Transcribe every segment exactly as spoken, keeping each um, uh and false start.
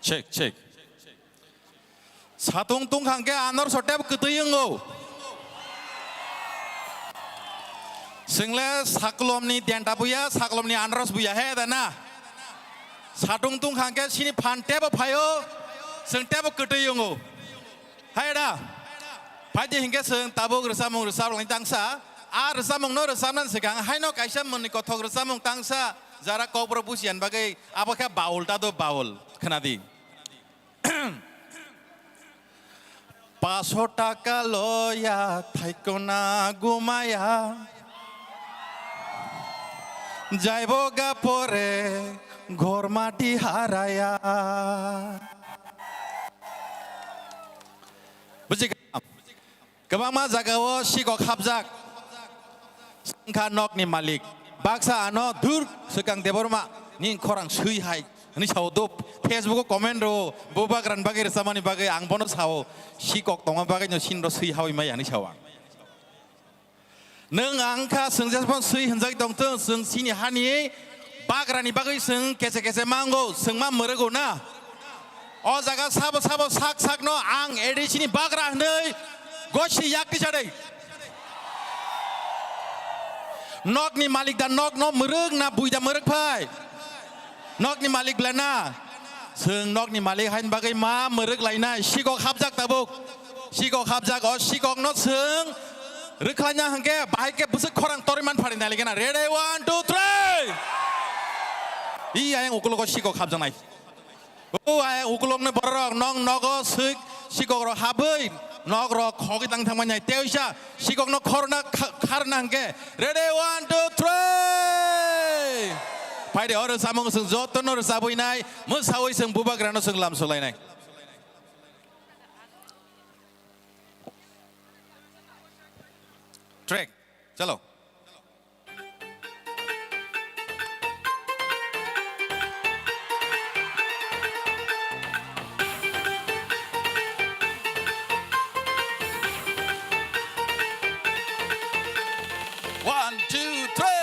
Check, check. Satung tungkhang khe anor so tebo kwtwi wngo. Chwngle saklomni denta buya, saklomni anros buya, he da na? Satung tungkhang khe sini phan tebo phaio, chwng tebo kwtwi wngo. Hai da? Phaidi hinkhe chwng tabuk rwchapmung rwchap langni tangsa. A rwchapmungno rwchapnani swkang haino kaisa mwnwi kothok rwchapmung tangsa, jara kokborok buchiyan bagwi, abo khe baul ta do baul. Khwnadi. Paso taka loya thaikona gumaya, jaibo ga pore ghor mati haraya. Bujikha? Kwbangma jagao sikok hapjak. Wngkha nokni malik. Baksa ano, "Dur, swkang Debbarma, nini khorang swi hai," hwnwi sao do. Facebook-o comment rwo, bubagrani bagwi rwchapmani bagwi ang bono sao, "Sikok tongma bagwino sinro swi hawi maya," hwnwi sao ang. Nwng ang kha, chwng jesphano swi hwnjak tong thung, chwng chini hani bagrani bagwi chwng kese kese mango, chwng ma mwrwgo na. O jaga sabo sabo sak sakno ang A D C ni bagra hwnwi gosi yak tisa dei. Nokni malik da nokno mwrwk na bui da mwrwk phai? Nokni malik belai na? Chwng nokni malik haini bagwi ma mwrwk lainai, sikok hapjak tabuk. Sikok hapjak, o sikokno chwng rwkhlaina hwnkhe bahai khe bwswk khorang torwi man phari nai lai gana. Ready, one, two, three. I ayang ukulogo sikok hapjaknai. O ayang ukulokni bororok nong nogo sik-, sikokrok habwi nokrok khogwi tang thangmani hai. Teisa sikokno khorna kha-, kharna hwnkhe. Ready, one, two, three. Phaidi o rwchapmung chwng jotono rwchabwi nai, mwsawi chwng bubagrano chwng lamsok lainai. Track, chalo. One, two, three.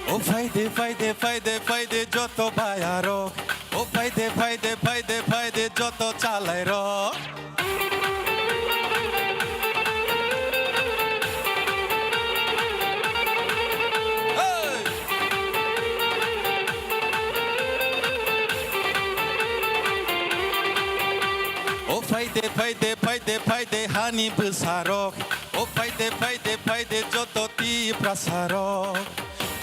O phaide, phaide, phaide, phaide, joto bayarok. O phaide, phaide, phaide, phaide, joto chalairok. Hey! O phaide, phaide, phaide, phaide, hani bwsarok. O phaide, phaide, phaide, joto Tiprasarok.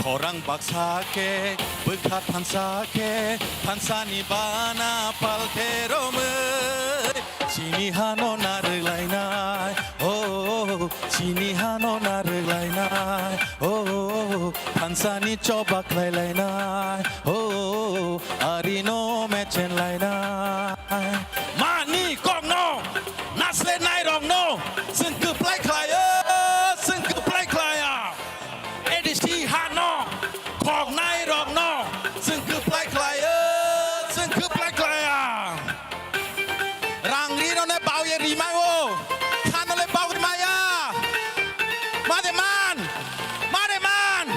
Khorang baksa khe, bwkha thansa khe, thansani bana pal khe romwi. Chini hano narwk lainai, oh, chini hano narwk lainai, oh, thansani choba khlai lainai, oh, arino mechen lainai. Mani kokno naslenai rokno chwng kwplai khlaio, chwng kwplai khlaiya. A D C hano koknai rokno chwng kwplai khlaio, chwng kwplai khlaiya. Rang ri no ne bau ye ri mai o. Khano le bau ri maya. Ma de man. Ma de man.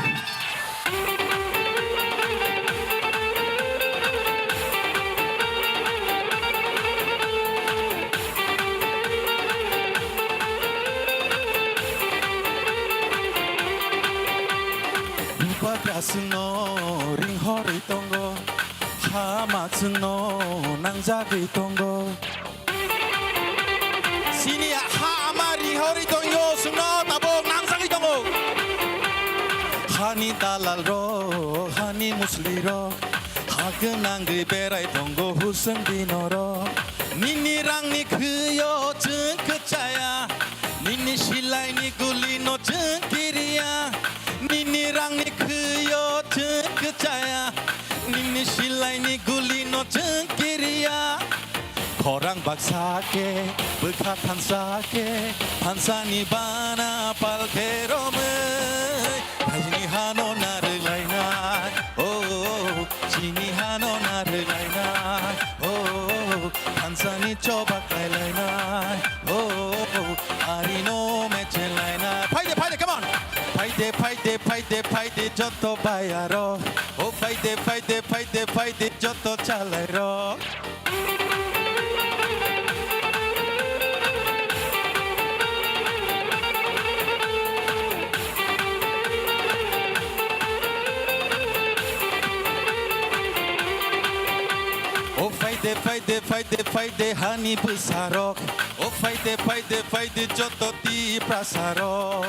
Bubagra chwngno ringhorwi tongo, hama chwngno nangjagwi tongo. Chini ha ama ringhorwi tongo, chwngno tabuk nangjagwi tongo. Hani dalal rok, hani musli rok, ha gwnangwi berai tongo husung di norok. Nini rangni khwio chwng kwchaya, nini silaini gulino chwng kiriya. Nini rangni khwio chwng kwchaya, nini silaini gulino chwng kiriya. Khorang baksa khe, bwkha thansa khe, thansani bana pal khe romwi. Chini hano narwk lainai, oh, chini hano narwk lainai, oh, thansa Choba khlai lainai, oh, oh, oh, ari no meche lainai. Phaide, phaide, come on. Phaide, phaide, phaide, phaide, joto bayaro. Oh, phaide, phaide, phaide, phaide, joto chalairo. O phaide, phaide, phaide, phaide, hani bwsarok. O phaide, phaide, phaide, joto Tiprasarok.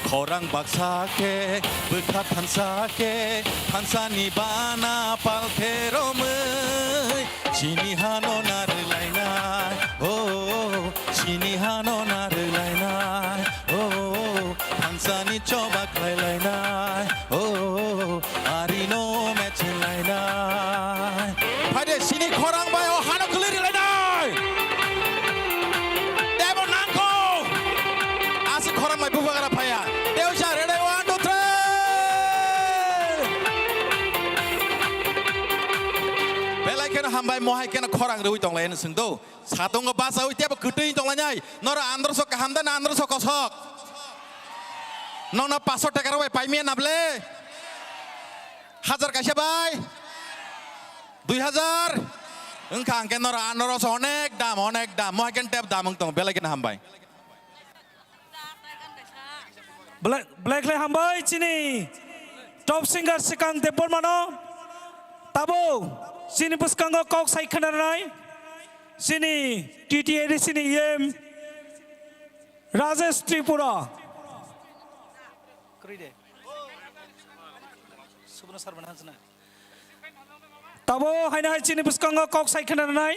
Khorang baksa khe, bwkha thansa khe, thansani bana pal khe romwi. Chini hano narwlainai, oh, chini hano narwlainai, oh, thansani choba khlai lainai, oh, ari no meching lainai. Phaide sini khorang bai o hano kwlwi ri lainai. Tebo nangkho. Aswk khorang bai bubagra phaya. Teo sa ready, one, two, three. Belai kheno hambai, mohai kheno khorang rwi tong lai hwnwi swng do. Satungo bachaui tebo kwtwi tonglainai. Noro androso kaham da na androso kosok? Nokno paso teka rok bai paimia na ble? Hajar kaisa bai? Dui hajar? Wngkha hwnkhe noro androso onek dam, onek dam. Mohai khe tep dam wng tongo, belai kheno hambai. Belai, belai khlai hambai chini top singer Swkang Debbarmano. Tabo chini bwskango kok sai khwnarnai chini T T A D C ni E M Rajesh Tripura. Kwrwi de. Subra sir bana hajna. Tabo haino hai chini bwskango kok sai khwnarnai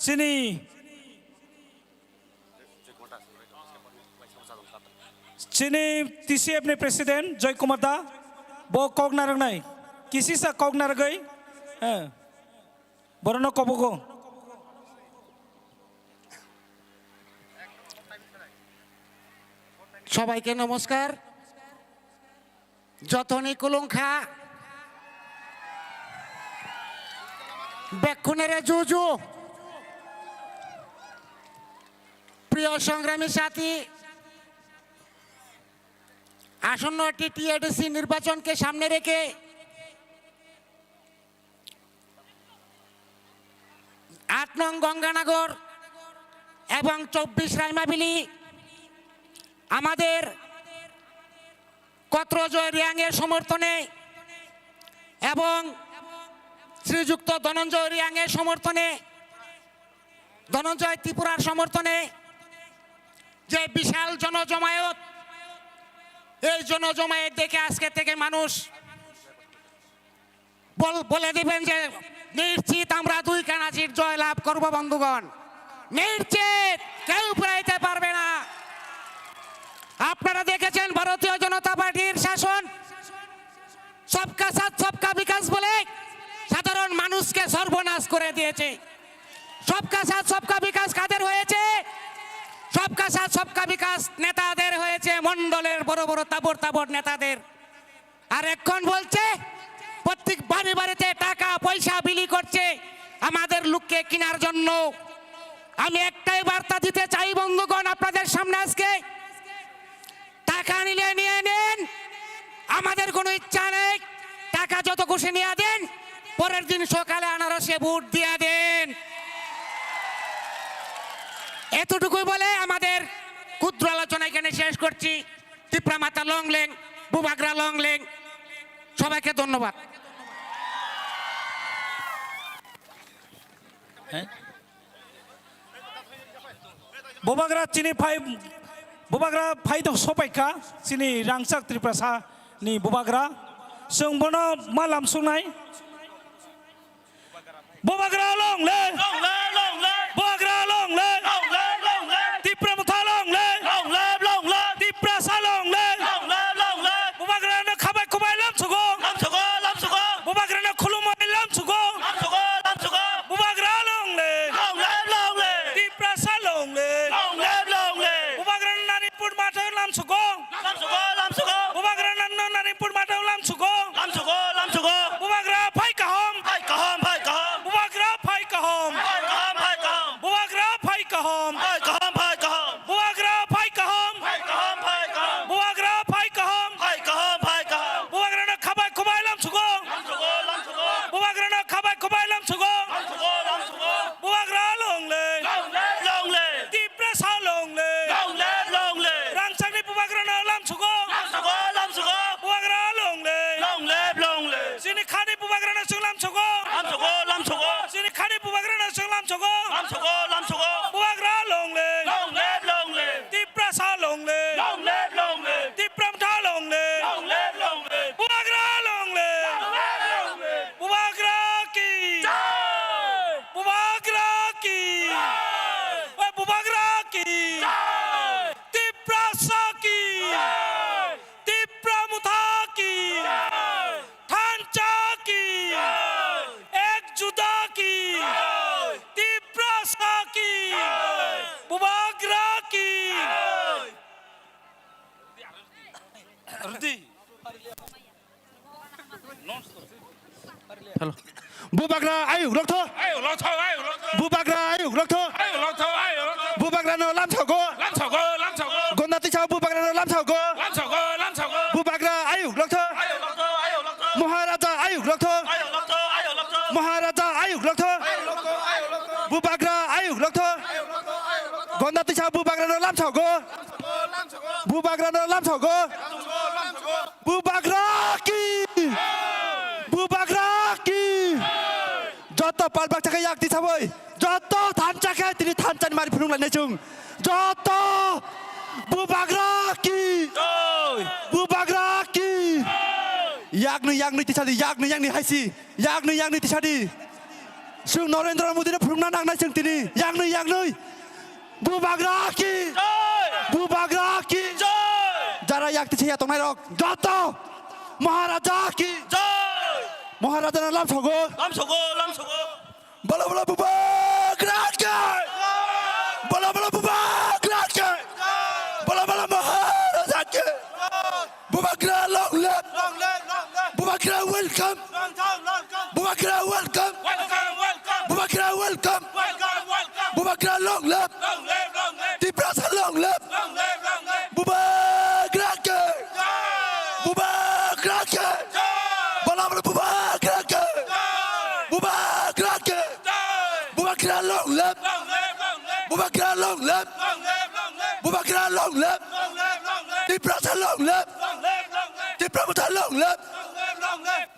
chini Chini T C F ni president Joy Kumar da, bo kok narwknai, kisisa kok narwgwi, eh, borokno kobogo. সবাইকে নমস্কার। Jotoni kulung kha. Bekkunere juju. প্রিয় সংগ্রামী সাথী, আসন্ন টিটিএডিসি নির্বাচনকে সামনে রেখে আট নং গঙ্গানগর এবং চব্বিশ রাইমাবিলি আমাদের কত্রজয় রিয়াংয়ের সমর্থনে এবং শ্রীযুক্ত ধনঞ্জয় রিয়াংয়ের সমর্থনে, ধনঞ্জয় ত্রিপুরার সমর্থনে যে বিশাল জনজমায়েত, এই জনজমায়েত দেখে আজকে থেকে মানুষ বল-, বলে দিবেন যে নিশ্চিত আমরা দুই কানাচির জয় লাভ করব বন্ধুগণ, নিশ্চিত, কেউ ফিরাইতে পারবে না। আপনারা দেখেছেন ভারতীয় জনতা পার্টির শাসন, সবকা সাথ সবকা বিকাশ বলে সাধারণ মানুষকে সর্বনাশ করে দিয়েছে। সবকা সাথ সবকা বিকাশ কাদের হয়েছে? সবকা সাথ সবকা বিকাশ নেতাদের হয়েছে, মণ্ডলের বড় বড় তাবড় তাবড় নেতাদের। আর এখন বলছে প্রত্যেক বাড়ি বাড়িতে টাকা পয়সা বিলি করছে আমাদের লোককে কেনার জন্য। আমি একটাই বার্তা দিতে চাই বন্ধুগণ, আপনাদের সামনে আজকে টাকা নিলে নিয়ে নিন, আমাদের কোনো ইচ্ছা নেই। টাকা যত খুশি নিয়ে দিন, পরের দিন সকালে আনারসে ভোট দিয়ে দিন। এতটুকুই বলে আমাদের ক্ষুদ্র আলোচনা এখানে শেষ করছি। Tipra Motha long live, Bubagra long live, সবাইকে ধন্যবাদ। Bubagra chini phai, Bubagra phai tong sopaikha chini rangchak Tiprasa ni Bubagra. Chwng bono ma lamsuknai. Bubagra long live! Long live, long live! Bubagra long live! Long live, long live! Tipra Motha long live! Long live, long live! Tiprasa long live! Long live, long live! Bubagra no khabai kubai lamsugo! Lamsugo, lamsugo! Bubagra no khulumani lamsugo! Lamsugo, lamsugo! Bubagra long live! Long live, long live! Tiprasa long live! Long live, long live! Bubagra no Narinpur Mathang lamsugo! Lamsugo, lamsugo! Bubagra no Narinpur Mathang lamsugo! Lamsugo, lamsugo! Bubagra phai kaham! Phai kaham, phai kaham! Bubagra Hello. Bubagra ayuk rokthok. Ayuk rokthok, ayuk rokthok. Bubagra ayuk rokthok. Ayuk rokthok, ayuk rokthok. Bubagrano lamsogo. Lamsogo, lamsogo. Gonda tisa bubagrano lamsogo. Lamsogo, lamsogo. Bubagra ayuk rokthok. Ayuk rokthok, ayuk rokthok. Maharaja ayuk rokthok. Ayuk rokthok, ayuk rokthok. Maharaja ayuk rokthok. Ayuk rokthok, ayuk rokthok. Bubagra ayuk rokthok. Ayuk rokthok, ayuk rokthok. Gonda tisa bubagrano lamsogo. Lamsogo, lamsogo. Bubagrano lamsogo. Lamsogo, lamsogo. Bubagra ki! Bubagra ki! Joto palbak chakhe yak tisaboi. Joto thansa khe tini thansa ni mari phunuk lainai chwng. Joto Bubagra ki! Bubagra ki! Yakni yakni tisadi, yakni yakni haisi. Yakni yakni tisadi. Chwng Narendra Modi no phunukna nangnai chwng tini. Yakni yakni. Bubagra ki! Jai! Bubagra ki! Jai! Jara yak tisa ya tongnai rok joto Maharaja ki! Jai! Maharaja na lamsogo. Lamsogo, lamsogo. Bala bala Bubagra ki! Bala bala Bubagra ki! Bala bala Maharaja ki! Bubagra long live! Long live, long live! Bubagra welcome! Long live, long live! Bubagra welcome! Welcome, welcome! Bubagra welcome! Welcome, welcome! Bubagra long live! Long live, long live! Tiprasa long live! Long live, long live! Bubagra ke! Jai! Bubagra ke! Jai! Bala bala Bubagra ke! Jai! Bubagra ke! Jai! Bubagra long live! Long live, long live! Bubagra long live! Long live, long live! Bubagra long live! Long live, long live! Tiprasa long live! Long live, long live! Tipra Motha long live! Long live, long live!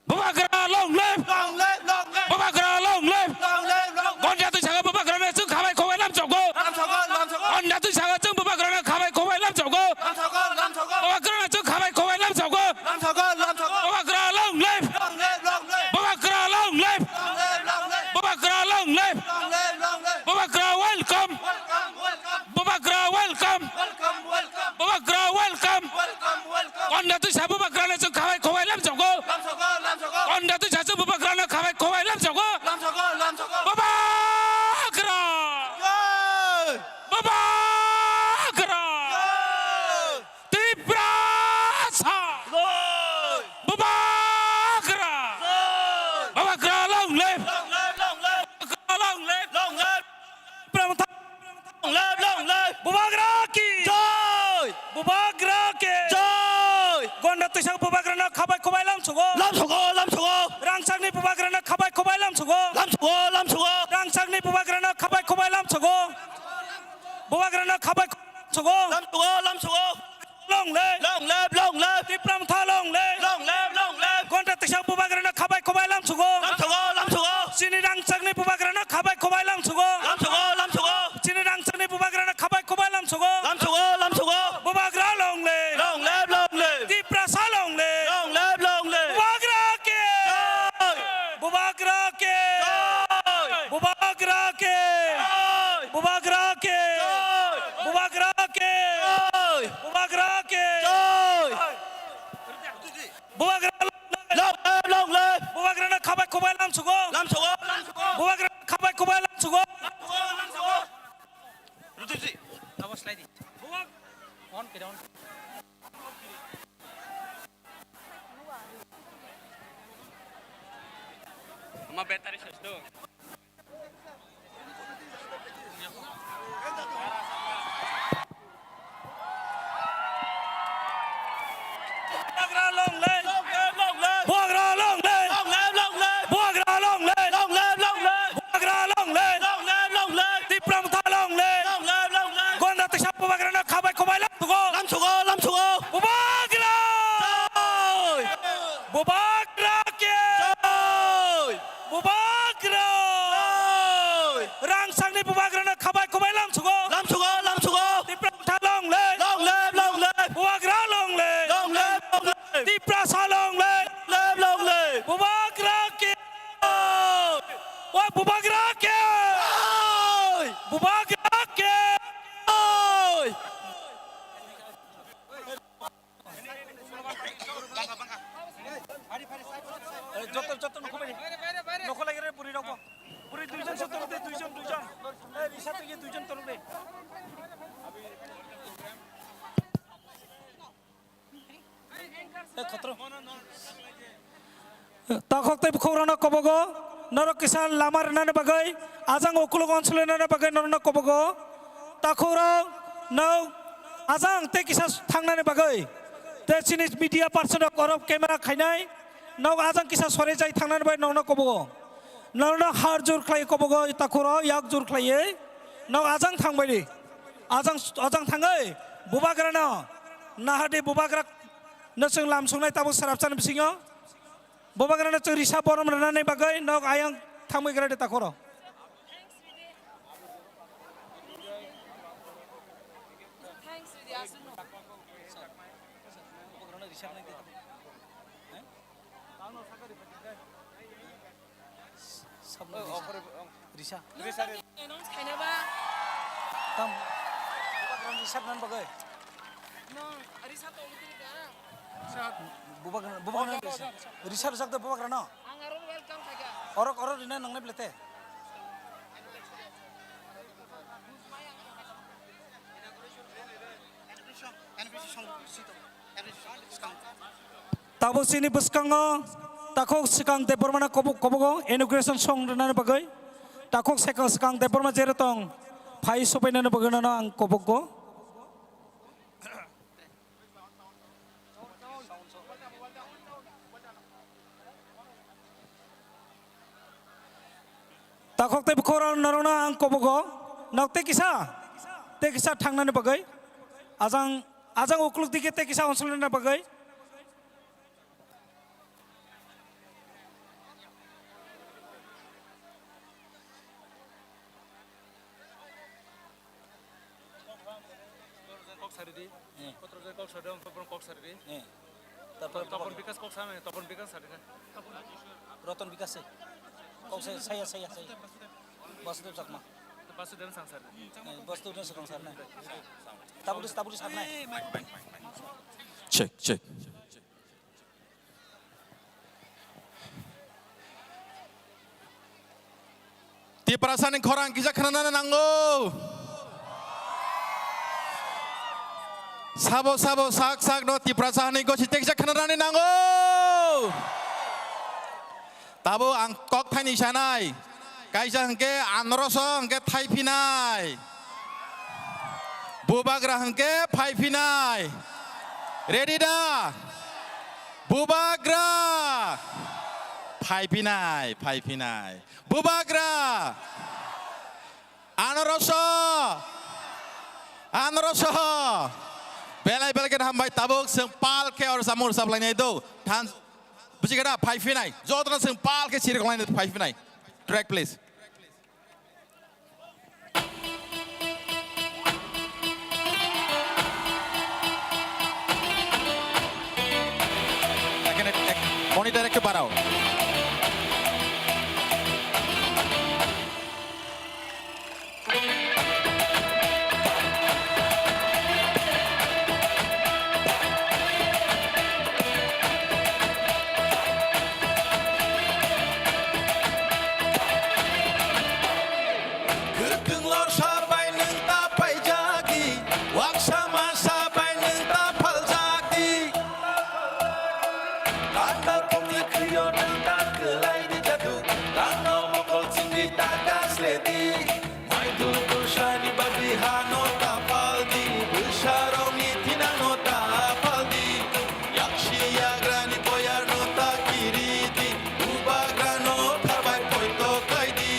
Bubagra long live! Long live, long live! Bubagra long live! Long live, long live! Gonda twi saka Bubagra no chwng khabai khobai lamsogo. Lamsogo, lamsogo! Gonda twi saka chwng Bubagra no khabai khobai lamsogo. Lamsogo, lamsogo! Bubagra no chwng khabai khobai lamsogo. Lamsogo, lamsogo! Bubagra long live! Long live, long live! Bubagra long live! Long live, long live! Bubagra long live! Long live, long live! Bubagra welcome! Welcome, welcome! Bubagra welcome! Welcome, welcome! Bubagra welcome! Welcome, welcome! Gonda twi sa Bubagra no chwng khabai khobai lamsogo. Lamsogo, lamsogo! Gonda twi sa chwng Bubagra no khabai khobai lamsogo. Lamsogo, lamsogo! Bubagra! Jai! Bubagra! Jai! Tiprasa! Jai! Bubagra! Jai! Bubagra long live! Long live, long live! Bubagra long live! Long live! Tipra Motha long live, long live! Bubagra ki! Jai! Bubagra ki! Jai! Gonda twi saka Bubagra no khabai khobai lamsogo. Lamsogo, lamsogo! Rangchakni Bubagra no khabai khobai lamsogo. Lamsogo, lamsogo! Rangchakni Bubagra no khabai khobai lamsogo. Bubagra no khabai khobai lamsogo. Lamsogo, lamsogo! Long live! Long live, long live! Tipra Motha long live! Long live, long live! Gonda twi saka Bubagra no khabai khobai lamsogo. Lamsogo, lamsogo! Chini rangchakni Bubagra no khabai khobai lamsogo. Lamsogo, lamsogo! Chini rangchakni Bubagra no khabai khobai lamsogo. Lamsogo, lamsogo! Bubagra long live! Long live, long live! Tiprasa long live! Long live, long live! Bubagra ke! Jai! Bubagra ke! Jai! Bubagra ke! Jai! Bubagra ke! Jai! Bubagra ke! Jai! Bubagra ke! Jai! Bubagra long live! Long live, long live! Bubagra no khabai khobai lamsogo. Lamsogo, lamsogo! Bubagra no khabai khobai lamsogo. Lamsogo, lamsogo! Rutusi. Abo slide di. Bubagra. On kiri, on. Ama battery ses do. Bubagra long live! Long live, long live! Bubagra long live! Long live, long live! Bubagra long live! Long live, long live! Bubagra long live! Long live, long live! Tipra Motha long live! Long live, long live! Gonda twi saka Bubagra no khabai khobai lamsogo. Lamsogo, lamsogo! Bubagra! Jai! Bubagra ke! Jai! Bubagra! Jai! Rangchakni Bubagra no khabai khobai lamsogo. Lamsogo, lamsogo! Tipra Motha long live! Long live, long live! Bubagra long live! Long live, long live! Tiprasa long live! Long live, long live! Bubagra ke! Jai! Oi, Bubagra ke! Jai! Bubagra ke! Jai! Joto, joto nokho bai. Nokho lagi re puri rokbo. Puri duijon se torok de, duijon, duijon. Eh, risa tege duijon torok de. Eh, khotro. Takhuk tei bukhukrokno kobogo, norok kisa lama rwnani bagwi, ajang ukuluk onsolinani bagwi norokno kobogo. Takhukrok, no ajang tei kisa thangnani bagwi, tei chini media person rok oro camera khainai, nok ajang kisa sorijai thangnani bagwi nokno kobogo. Norokno har jur khlai kobogo, takhukrok yak jur khlaiwi, nok ajang thangbaidi. Ajang, ajang thangwi, bubagrano, nahadi bubagra, no chwng lam sungnai tabuk srapchani bisingo. Bubagrano chwng risa borom rwnani bagwi nok ayang thangwi gra de takhoro. Risa. Tam. Bubagrano risa rwnani bagwi. Bubagrano, bubagrano risa. Risa rwjak de bubagrano. Orok, orok rina nangnai blete. Tabuk chini bwskango takhuk swkang Debbarmano kobo-, kobogo inauguration song rwnani bagwi. Takhuk swkang, swkang Debbarma jero tong phai sopainani bagwi nono ang kobogo. Takhuk tei bukhukrok norokno ang kobogo, nok tei kisa, tei kisa thangnani bagwi, ajang, ajang ukuluk digi tei kisa onsolnani bagwi. Kok sari di. Eh. Kotro jai kok sari, kok sari di. Eh. Tapo, Tapon Bikas kok sari, Tapon Bikas sari kan. Roton Bikas se. Kok se, saya, saya, saya. Basudeb Chakma. Basudeb sang sari. Eh, Basudeb sang sari na. Tabulis, tabulis sari na. Check, check. Tiprasani khorang kisa khnanani nango. Sabo sabo sak sak no Tiprasa hani gosi teksa khnanani nango. Tabo ang kok thaini sanai. Kaisa hwnkhe anoroso hwnkhe thai phinai. Bubagra hwnkhe phai phinai. Ready da? Bubagra! Phai phinai, phai phinai. Bubagra! Anoroso! Anoroso! Belai belai khe hambai tabuk chwng pal khe or samung rwchap lainai do. Than, buji khe da? Phai phinai. Jotono chwng pal khe siri khlainai phai phinai. Track please. এখানে এক-, মনিটর একটু বাড়াও। Kwthwng lorsa bai nwng ta paijak di, waksa masa bai nwng ta phaljak di. Tangkal pokni khwio nwng ta kwlai di jadu, tangno mokol chingwi ta gasle di. Maidul bwsani bagwi hano ta pal di, bwsarokni thinangno ta pal di. Yaksi yagrani boyarno ta kiri di, bubagrano tharbai poito khlai di.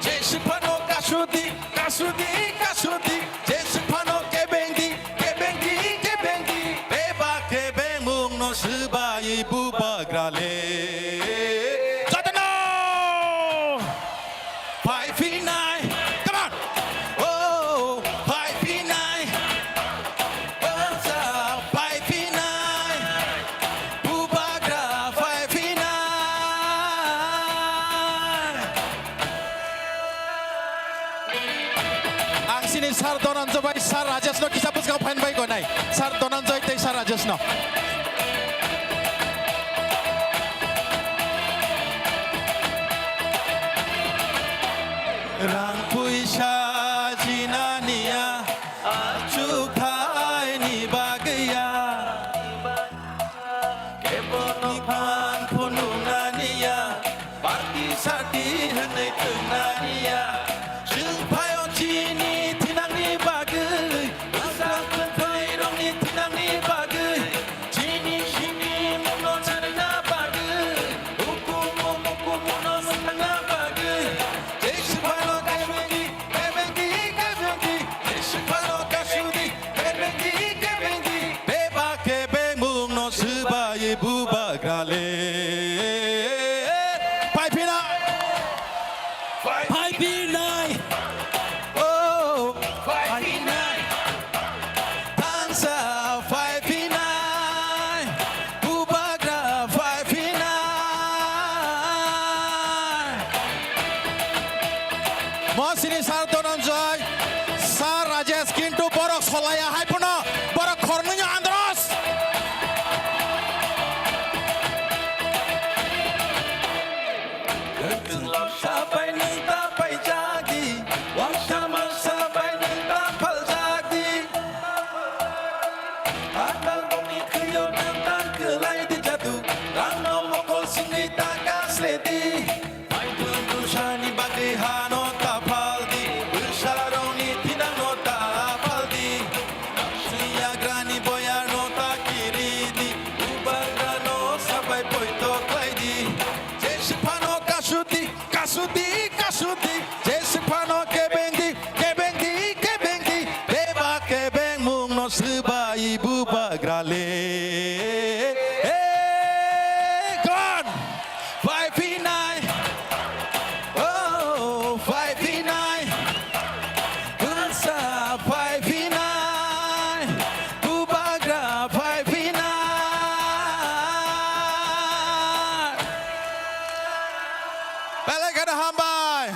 Jeswk phano kasudi, kasudi, kasudi, jeswk phano kebeng di, kebeng di, kebeng di. Bebak kebengmungno swbai bubagra le. Jotono! Phai phinai. Come on. Oh, phai phinai. Bangsa phai phinai. Bubagra phai phinai. Ang sini Sir Dhananjay bai Sir Rajesh no kisa bwskango phain bai gonai. Sir Dhananjay tei Sir Rajesh no. Rang puisa jinani ya, achuk thaini bagwi ya. Kebono phan phunuknani Sati hwnwi twngnani ya. Chwng phaio chini thinangni bagwi. Bwsa kwthwirokni thinangni bagwi. Chini simi mungno chanina bagwi. Hukumu mukumuno swngna bagwi. Jesu phano kaiwegi. Kebengi, kebengi, Jesu phano kasudi, kebengi, kebengi, bebak kebengmungno swbai bubagra le. Phaiphinai. Phaiphinai. Oh, phaiphinai. Thansa phaiphinai, bubagra phaiphinai. Mosini Sar Dhananjay, Sar Rajesh, kintu borok solaya hai phano borok khornwino andros. Kwthwng loksa bai nwi ta paijak di, uansama sa bai nwi ta phaljak di. Atal bongni khwio nang ta kwlai di jadu, rangno mokol singwi ta kasle di. Maibwng bwsani bagwi hano ta phal di, bwsarokni thinangno ta phal di. Sini yagrani boyarno ta kiri di, bubagrano sabai poito khlai di. Jesu phano kasudi, kasudi, kasudi. Jesu phano kebendi, kebendi, kebendi. Beba kebengmungno swbai bubagra le. Hey, God! Phaiphinai. Oh, phaiphinai. Bwsa phaiphinai. Bubagra phaiphinai. Belai kheno hambai.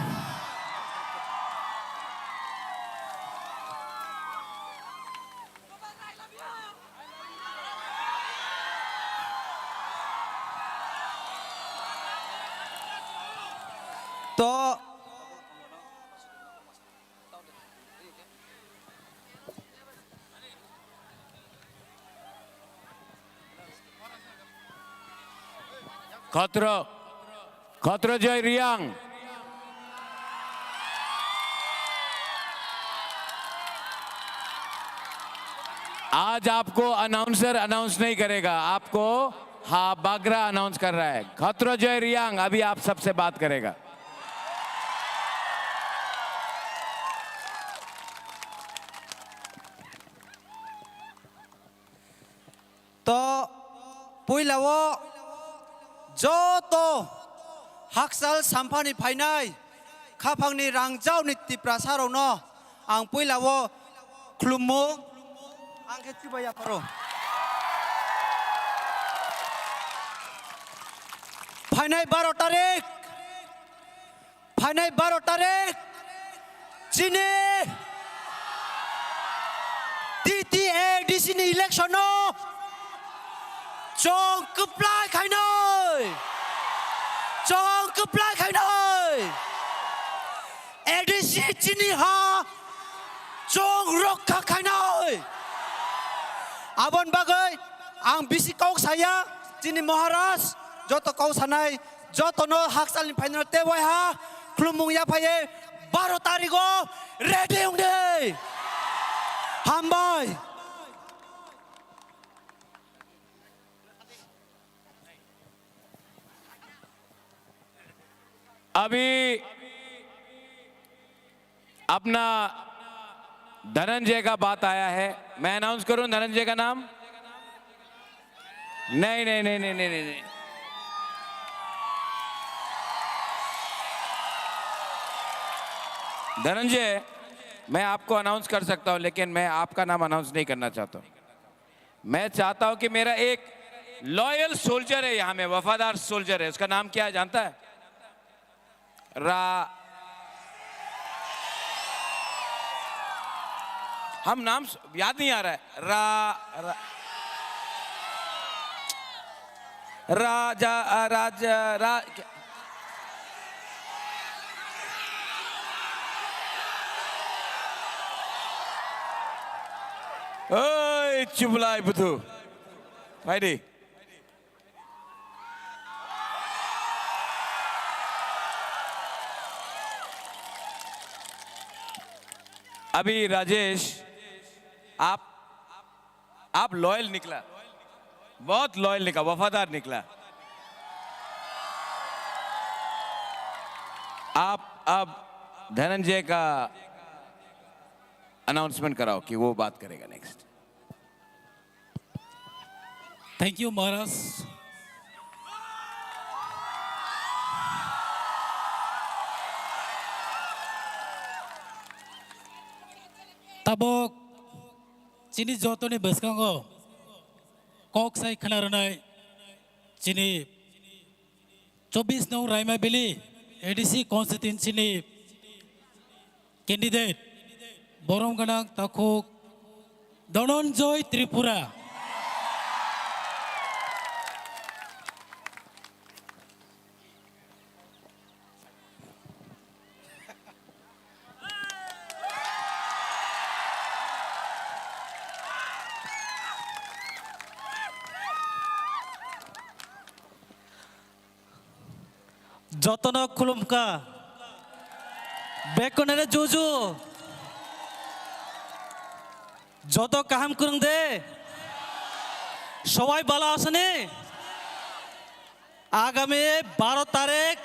To Khotro, Khotro Joy Riang, आज आपको announcer announce नहीं करेगा, आपको, हाँ, बागरा अनाउंस कर रहा है। खत्रो जय रियांग अभी आप सबसे बात करेगा। To puila o joto hakchal samphani phainai khaphangni rangjaoni Tiprasarokno ang puila o khulummo, ang khe chubai yapharo. Phainai baro tarik, phainai baro tarik chini T T A D C ni election no chong kwplai khainai, chong kwplai khainai. A D C chini ha chong rokha khainai. Aboni bagwi ang bisi kok saya, chini Maharaj, joto kok sanai, jotono hakchalni phainai tei waiha khulumung yaphaiwi baro tarigo ready wngdi. Hambai. अभी अपना धनंजय का बात आया है, मैं अनाउंस करूं धनंजय का नाम? नहीं, नहीं, नहीं। धनंजय, मैं आपको अनाउंस कर सकता हूं, लेकिन मैं आपका नाम अनाउंस नहीं करना चाहता हूं। मैं चाहता हूं कि मेरा एक लॉयल सोल्जर है यहां में, वफादार सोल्जर है, उसका नाम क्या है जानता है? रा हम नाम स- याद नहीं आ रहा है। रा, रा, राजा, अ, राज, रा, क्या- ओए, चुप लाए बुधु। भाई रे। अभी राजेश, आप आप लॉयल निकला, बहुत लॉयल निकला, वफादार निकला। आप अब धनंजय का अनाउंसमेंट कराओ कि वो बात करेगा next. Thank you, Maharaj. Tabok chini jotoni bwskango kok sai khna rwnai chini chobbish nong Raima Valley A D C constituency ni candidate borom gwnang takhuk Dhananjay Tripura. Jotono khulumkha. Bekonere juju. Joto kaham kwrwng de. Sobai bala asani. Agami baro tarik,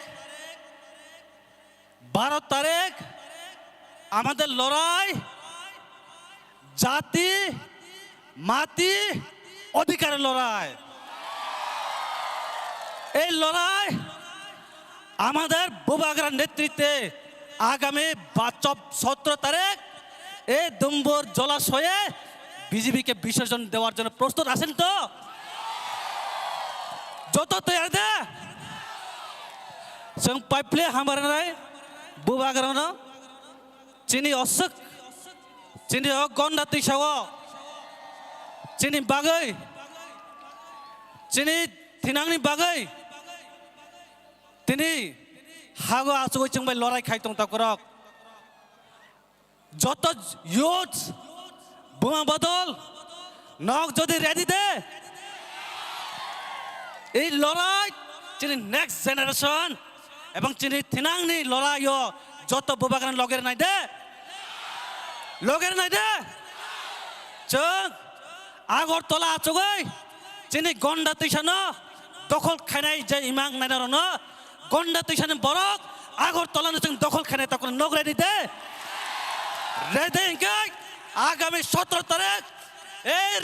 baro tarik amader lorai, jati, mati, odhikar lorai. Ei lorai আমাদের বুবাগ্রার নেতৃত্বে আগামী বাচব সতেরো তারিখ এই ডুম্বুর জলাশয়ে বিজেপিকে বিসর্জন দেওয়ার জন্য প্রস্তুত আছেন তো? Joto tiyar de? Chwng paiple hambaranai bubagrano chini oswk, chini o gonda twisao chini bagwi, chini thinangni bagwi tini hago achugwi chwng bai lorai khai tong takhurok. Joto youth, buma bodol, nok jodi ready de, ei lorai chini next generation ebong chini thinangni loraio joto bubagrani loge rwnai de, loge rwnai de. Chwng Agartala achugwi chini gonda twisano dokhol khainai je imang nainarokno gonda twisani borok Agartala no chwng dokhol khainai tokno nok ready de? Ready hwnkhe agami sotoro tarik er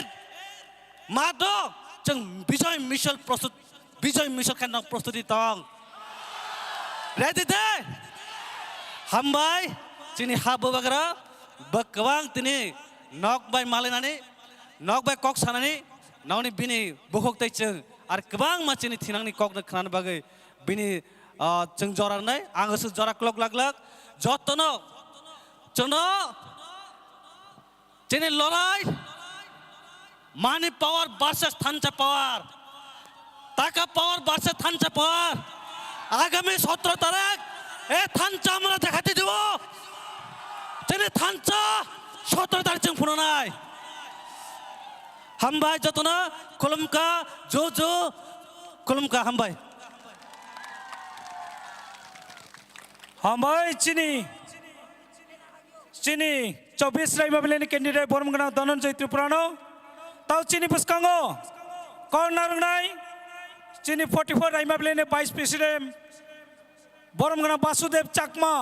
matro chwng Bijoy Mishal prostut, Bijoy Mishal khe nok prostuti tong. Ready de? Hambai chini ha bubagra bo kwbang tini nok bai malinani, nok bai kok sanani, nokni bini bukhuk tei chwng ar kwbangma chini thinangni kokno khnani bagwi bini, ah, chwng jora rwnai, ang aswk jora klok lak lak. Jotono chwngno chini lorai money power versus thansa power, taka power versus thansa power. Agami sotoro tarik e thansa amra dekhai dibo. Chini thansa sotoro tarik chwng phunuknai. Hambai jotono, khulumkha, ju ju, khulumkha, hambai. Hambai chini, chini chobbish Raima Valley ni candidate borom gwnang Dhananjay Tripura no. Tao chini bwskango kok narwknai chini forty-four Raima Valley ni vice president borom gwnang Basudev Chakma.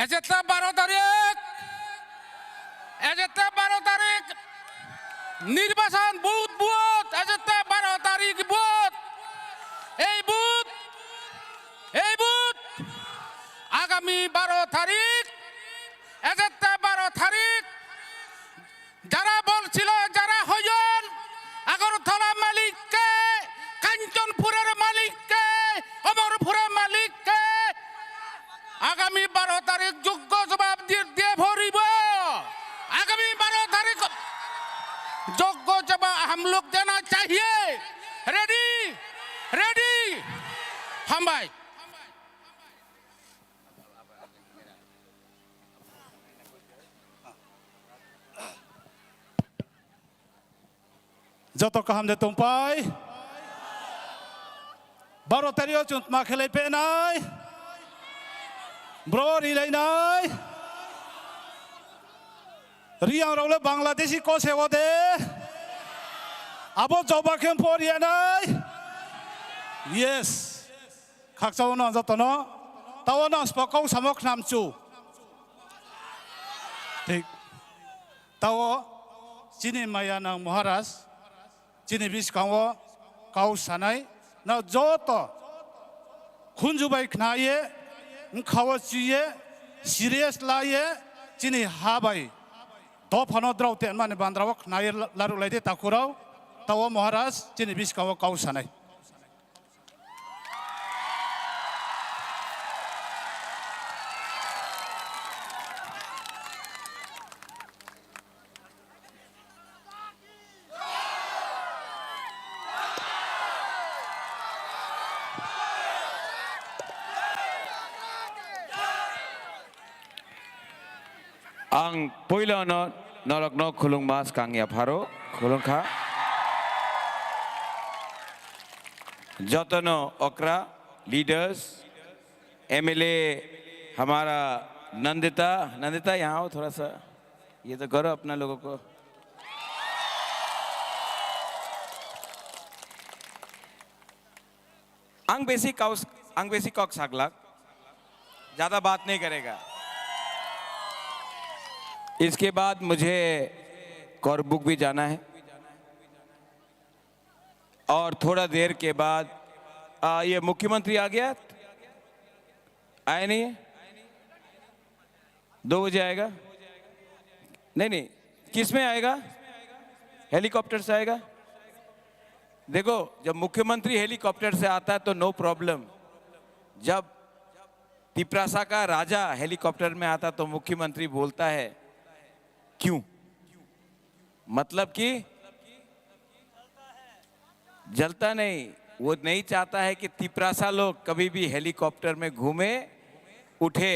Ejette baro tarik, ejette baro tarik nirbachan, vote, vote, ejette baro tarik vote, ei vote, ei vote, agami baro tarik, ejette baro tarik, যারা বলছিল, যারা হইন, আগরতলা মালিককে, কাঞ্চনপুরের মালিককে, অমরপুরের মালিককে, আগামী বারো তারিখ যোগ্য জবাব দিয়ে, দিয়ে ভরিব। আগামী বারো তারিখ যোগ্য জবাব হাম লোগ দেনা চাহিয়ে। রেডি? রেডি? হামবাই। Joto kaham de tongpai? Baro tario chwng tma khelai penai? Bro rilainai? Riyang rok le Bangladeshi kose o de? Abo joba khe porianai? Yes. Khakchao no joto no. Tao no spo kau samo khnam chu. Thik. Tao chini maya nang Maharaj. Chini bwskango kau sanai no joto khunju bai khnaye, wngkhao chuye, serious laye, chini ha bai dophano drao tenmani bandrao khnaye la-, laruk laide takhurao, tao Maharaj chini bwskango kau sanai. Ang puilono norokno khulungma swkang yapharo khulungkha. Jotono okra, leaders, M L A हमारा नंदिता, नंदिता यहाँ आओ थोड़ा सा, ये तो करो अपना लोगों को। Ang besi kaus, ang besi kok saglak, ज्यादा बात नहीं करेगा। इसके बाद मुझे कोरबुक भी जाना है। और थोड़ा देर के बाद, आ, ये मुख्यमंत्री आ गया? आया नहीं है? दो बजे आएगा? नहीं, नहीं, किस में आएगा? हेलीकॉप्टर से आएगा? देखो, जब मुख्यमंत्री हेलीकॉप्टर से आता है तो नो प्रॉब्लम। जब तिपरासा का राजा हेलीकॉप्टर में आता तो मुख्यमंत्री बोलता है, क्यों? मतलब कि जलता नहीं, वो नहीं चाहता है कि तिपरासा लोग कभी भी हेलीकॉप्टर में घूमे, उठे।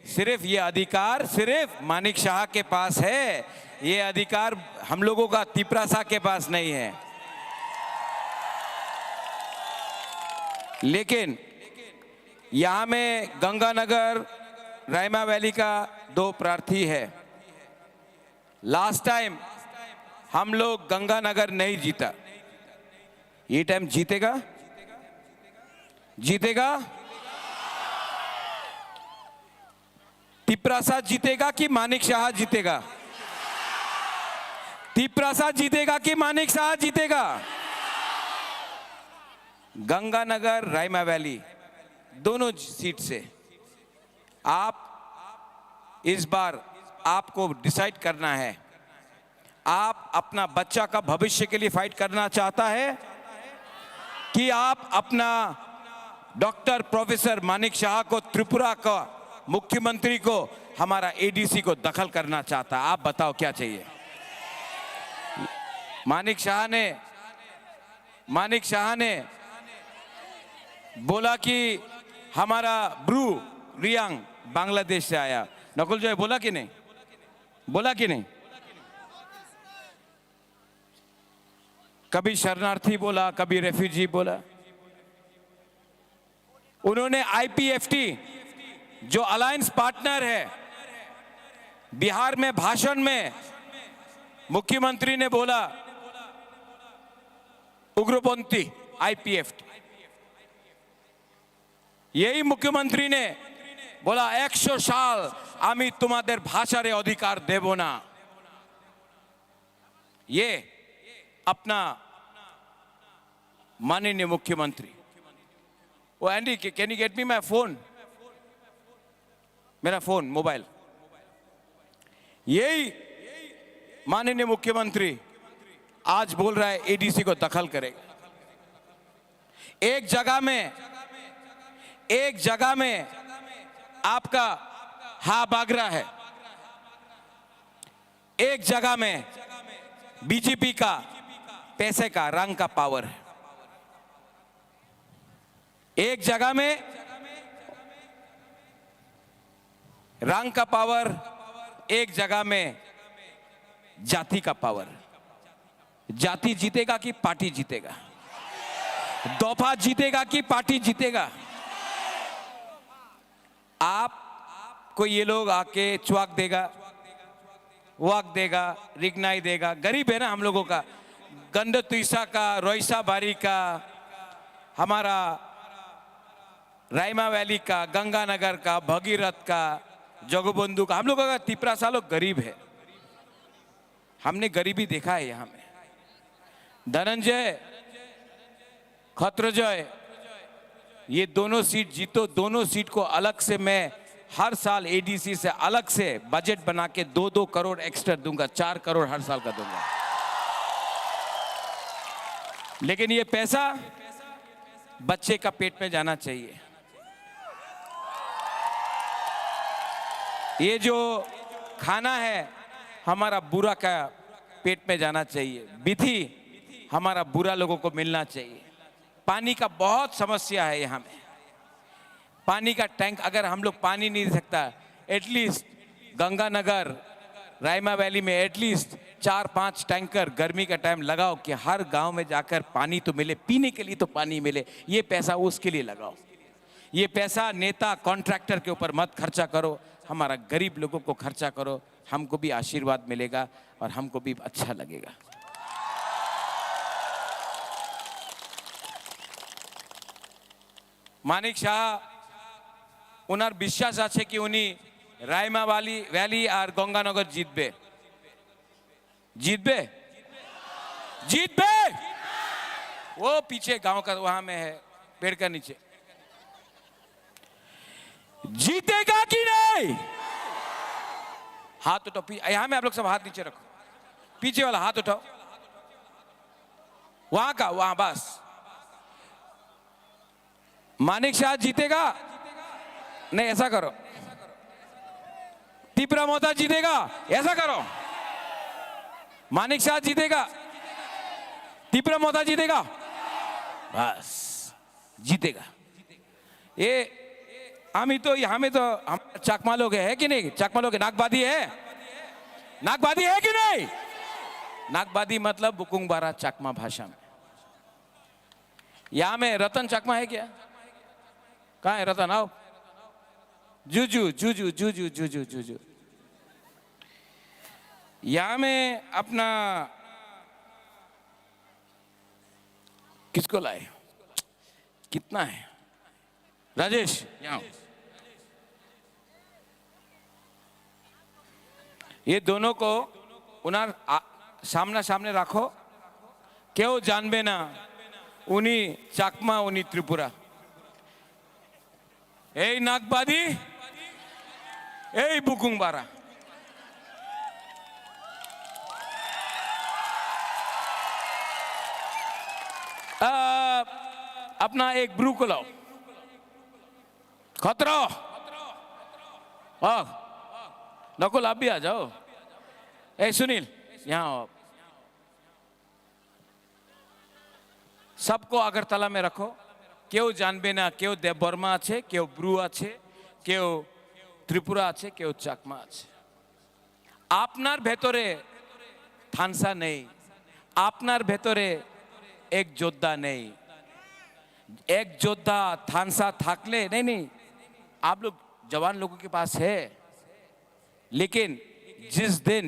सिर्फ ये अधिकार सिर्फ मानिक शाह के पास है, ये अधिकार हम लोगों का तिपरासा के पास नहीं है। लेकिन यहाँ में गंगानगर, रायमा वैली का दो प्रार्थी है। लास्ट टाइम हम लोग गंगानगर नहीं जीता, ये टाइम जीतेगा? जीतेगा? तिपरासा जीतेगा कि मानिक शाह जीतेगा? तिपरासा जीतेगा कि मानिक शाह जीतेगा? गंगानगर, रायमा वैली, दोनों सीट से आप इस बार आपको डिसाइड करना है, आप अपना बच्चा का भविष्य के लिए फाइट करना चाहता है कि आप अपना डॉक्टर प्रोफेसर मानिक शाह को, त्रिपुरा का मुख्यमंत्री को, हमारा एडीसी को दखल करना चाहता है? आप बताओ क्या चाहिए? मानिक शाह ने मानिक शाह ने बोला कि हमारा ब्रू रियांग बांग्लादेश से आया। नकुल जॉय बोला कि नहीं? बोला कि नहीं? कभी शरणार्थी बोला, कभी रेफ्यूजी बोला। उन्होंने आईपीएफटी जो अलायंस पार्टनर है, बिहार में भाषण में मुख्यमंत्री ने बोला उग्रपंथी आईपीएफटी। यही मुख्यमंत्री ने बोला, "একশো সাল আমি তোমাদের ভাষার অধিকার দেব না।" ये अपना माननीय मुख्यमंत्री। Oh Andy, can you get me my phone? मेरा फोन, मोबाइल। यही माननीय मुख्यमंत्री आज बोल रहा है एडीसी को दखल करेगा। एक जगह में, एक जगह में आपका हा बागरा है, एक जगह में बीजेपी का पैसे का, रंग का पावर है। एक जगह में रंग का पावर, एक जगह में जाति का पावर। जाति जीतेगा कि पार्टी जीतेगा? दफा जीतेगा कि पार्टी जीतेगा? आपको ये लोग आके च्वाक देगा, वाक देगा, रिगनाई देगा। गरीब है ना हम लोगों का। गंडतुईसा का, रोइसा बारी का, हमारा रायमा वैली का, गंगानगर का, भगीरथ का, जगबंधु का, हम लोगों का तिपरासा लोग गरीब है। हमने गरीबी देखा है यहाँ में। धनंजय, खत्रजय, ये दोनों सीट जीतो, दोनों सीट को अलग से मैं हर साल एडीसी से अलग से बजट बना के दो दो करोड़ एक्स्ट्रा दूंगा, चार करोड़ हर साल का दूंगा। लेकिन ये पैसा बच्चे का पेट में जाना चाहिए। ये जो खाना है, हमारा बुरा का पेट में जाना चाहिए। विधि हमारा बुरा लोगों को मिलना चाहिए। पानी का बहुत समस्या है यहाँ में। पानी का टैंक, अगर हम लोग पानी नहीं दे सकता, एटलीस्ट गंगानगर, रायमा वैली में एटलीस्ट चार पांच टैंकर गर्मी का टाइम लगाओ कि हर गांव में जाकर पानी तो मिले, पीने के लिए तो पानी मिले। ये पैसा उसके लिए लगाओ। ये पैसा नेता कॉन्ट्रैक्टर के ऊपर मत खर्चा करो, हमारा गरीब लोगों को खर्चा करो, हमको भी आशीर्वाद मिलेगा और हमको भी अच्छा लगेगा। মানিক সাহা, ওনার বিশ্বাস আছে কি উনি রাইমা ভ্যালি, ভ্যালি আর গঙ্গানগর জিতবে। জিতবে? জিতবে? वो पीछे गांव का वहां में है, पेड़ का नीचे। जीतेगा कि नहीं? हाथ उठाओ। पी-, यहाँ में आप लोग सब हाथ नीचे रखो। पीछे वाला हाथ उठाओ। वहां का, वहां बस। मानिक शाह जीतेगा? नहीं, ऐसा करो। तिपरा मोता जीतेगा? ऐसा करो। मानिक शाह जीतेगा? तिपरा मोता जीतेगा? बस, जीतेगा। ये, हम ही तो, यहाँ में तो हम चाकमा लोग है कि नहीं? चाकमा लोग है, नागबादी है? नागबादी है कि नहीं? नागबादी मतलब बुकुंगबारा चाकमा भाषा में। यहाँ में रतन चकमा है क्या? कहाँ है रतन? आओ। जूजू, जूजू, जूजू, जूजू, जूजू। यहाँ में अपना किसको लाए? कितना है? राजेश, यहाँ आओ। ये दोनों को उनार आ-, सामना सामने रखो। क्यों जानबे ना, उनी चाकमा, उनी त्रिपुरा। এই নাগবাদী, এই বুকুংবারা। आ, अपना एक ब्रू को लाओ। खतरा। आ, नकुल, आप भी आ जाओ। ए, सुनील, यहाँ आओ आप। सबको अगरतला में रखो। क्यों जानबे ना, क्यों देवबर्मा आछे, क्यों ब्रू आछे, क्यों त्रिपुरा आछे, क्यों चकमा आछे। আপনার ভেতরে থানসা নেই, আপনার ভেতরে এক যোদ্ধা নেই। এক যোদ্ধা থানসা থাকলে, नहीं, नहीं, आप लोग जवान लोगों के पास है, लेकिन जिस दिन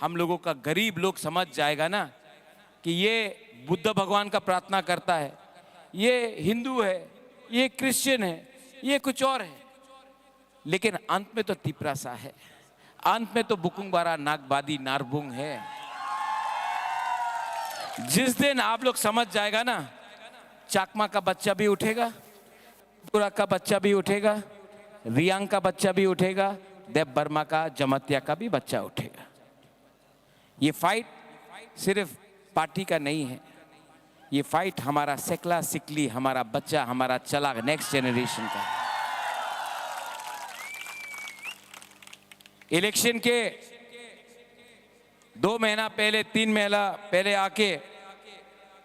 हम लोगों का गरीब लोग समझ जाएगा ना कि ये बुद्ध भगवान का प्रार्थना करता है, ये हिंदू है, ये क्रिश्चियन है, ये कुछ और है, लेकिन अंत में तो तिपरासा है, अंत में तो बुकुंगबारा नागबादी नारबुंग है। जिस दिन आप लोग समझ जाएगा ना, चाकमा का बच्चा भी उठेगा, त्रिपुरा का बच्चा भी उठेगा, रियांग का बच्चा भी उठेगा, देव वर्मा का, जमातिया का भी बच्चा उठेगा। ये फाइट सिर्फ पार्टी का नहीं है, ये फाइट हमारा सेकला सिकली, हमारा बच्चा, हमारा चला, नेक्स्ट जनरेशन का है। इलेक्शन के दो महीना पहले, तीन महीना पहले आके